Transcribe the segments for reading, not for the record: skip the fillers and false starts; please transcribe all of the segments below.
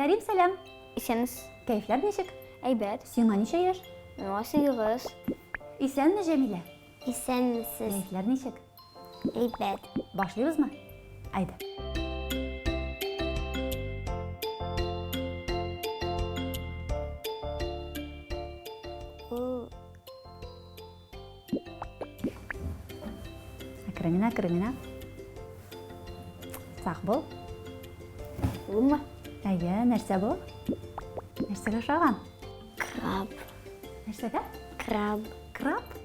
Кәрим, сәлам. Исәнмесез. Кәефләр ничек? Әйбәт. Сиңа ничә яшь? Миңа 8. Исәнме, Җәмилә? Исәнмесез. Кәефләр ничек? Әйбәт. Башлыйбызмы? Әйдә. Ул Әкрен генә, әкрен генә. Сак бул. Булмы? Әйе, нәрсә бу? Нәрсәгә ошаган? Краб. Нәрсәгә? Краб. Краб?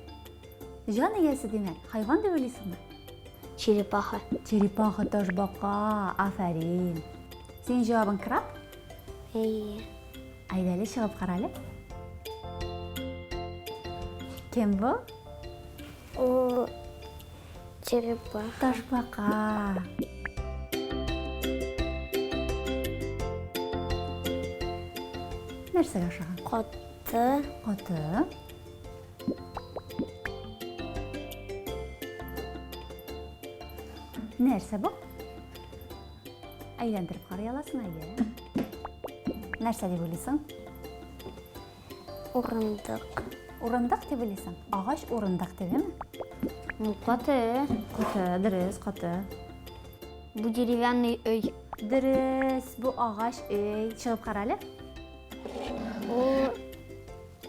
Җан иясе димәк, хайван дип уйлыйсыңмы? Черепаха. Черепаха ташбака. Афәрин. Синең җавабың краб? Әйе. Әйдә әле чыгып кара әле. Кем бу? Ул черепаха. Ташбака. Нәрсәгә ошаган? Каты. Каты. Нәрсә бу? Әйләндереп карый аласың, әйе. Нәрсә дип уйлыйсың? Урындык. Урындык дип уйлыйсың? Агач урындык дип, әйеме? Ну, каты. Каты, дөрес, каты. Бу деревянный өй. Дөрес, бу агач өй. Чыгып кара әле. Ул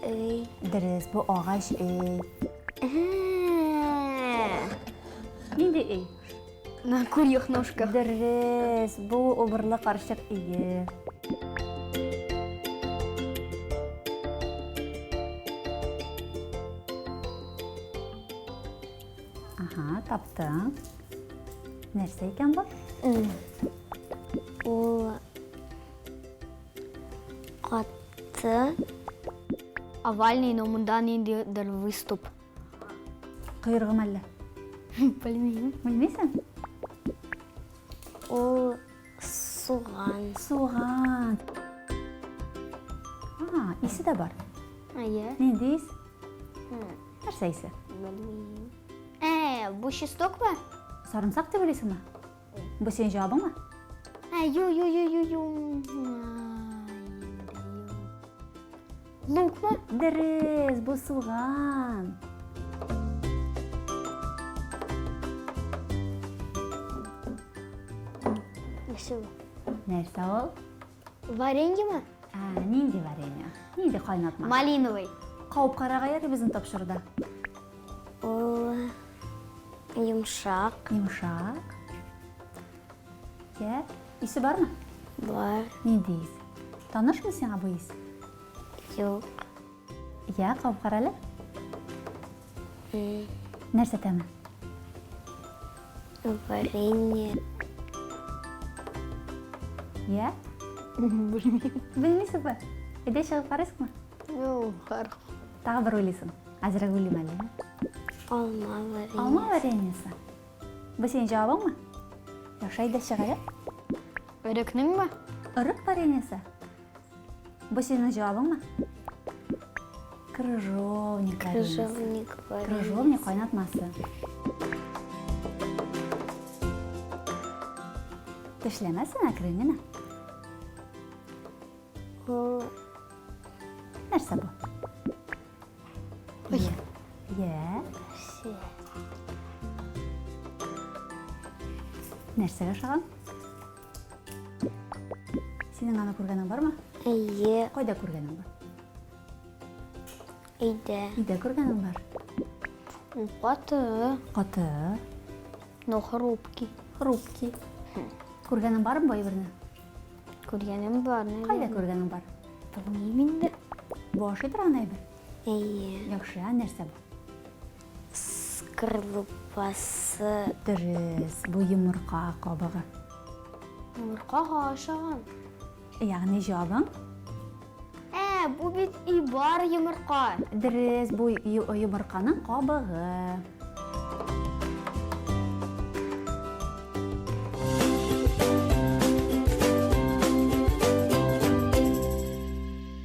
өй. Дөрес, бу агач өй. Нинди өй? На курьих ножках. Дөрес, бу убырлы карчык өе. Ага, таптың. Нәрсә икән бу? Ул каты. Овальный, но монда ниндидер выступ. Койрыгы әллә? Белмим. Белмисең? Ул суган. Суган. А, исе дә бар. Әйе. Нинди ис? Нәрсә исе? Белмим. Ә, бу чеснокмы? Сарымсак дип уйлыйсыңмы? Бу синең җавабыңмы? Ә, ю, ю, ю, ю, ю. Лукмы? Дөрес, бу суган. Нәрсә ул? Нәрсә ул? Вареньеме? Ә, нинди варенье? Нинди кайнатма? Малиновый. Кауып карарга ярый безнең тапшыруда. Ул йомшак. Йомшак. Йә, исе бармы? Бар. Нинди ис? Танышмы сиңа бу ис? Юк. Йә, кабып кара әле. Нәрсә тәме? Варенье. Йә? Белмим. Белмисеңме? Әйдә чыгып карыйсыңмы? Юк, Тагы бер уйлыйсың. Әзрәк уйлыйм әле. Алма варенье. Алма вареньесы. Бу синең җавабыңмы? Яхшы, әйдә чыгыйк. Өрекнеңме? Өрек вареньесы. Бу синең җавабыңмы? Крыжовник вареньесы. Крыжовник вареньесы. Крыжовник кайнатмасы. Тешләмәсен әкрен генә. Ул Нәрсә бу? Ой. Йә. Нәрсә? Нәрсәгә ошаган? Синең аны күргәнең бармы? Әйе. Кайда күргәнең бар? Өйдә. Өйдә күргәнең бар. Каты. Каты. Но хрупкий. Хрупкий. Күргәнең бармы бу әйберне? Күргәнем бар. Кайда күргәнең бар? Белмим инде. Бу ашый торган әйбер? Әйе. Яхшы, ә нәрсә бу? Скорлупасы. Дөрес, бу йомырка кабыгы. Йомыркага ашаган. Ягъни җавабың? Ә, бу бит и бар йомырка. Дөрес, бу йомырканың кабыгы.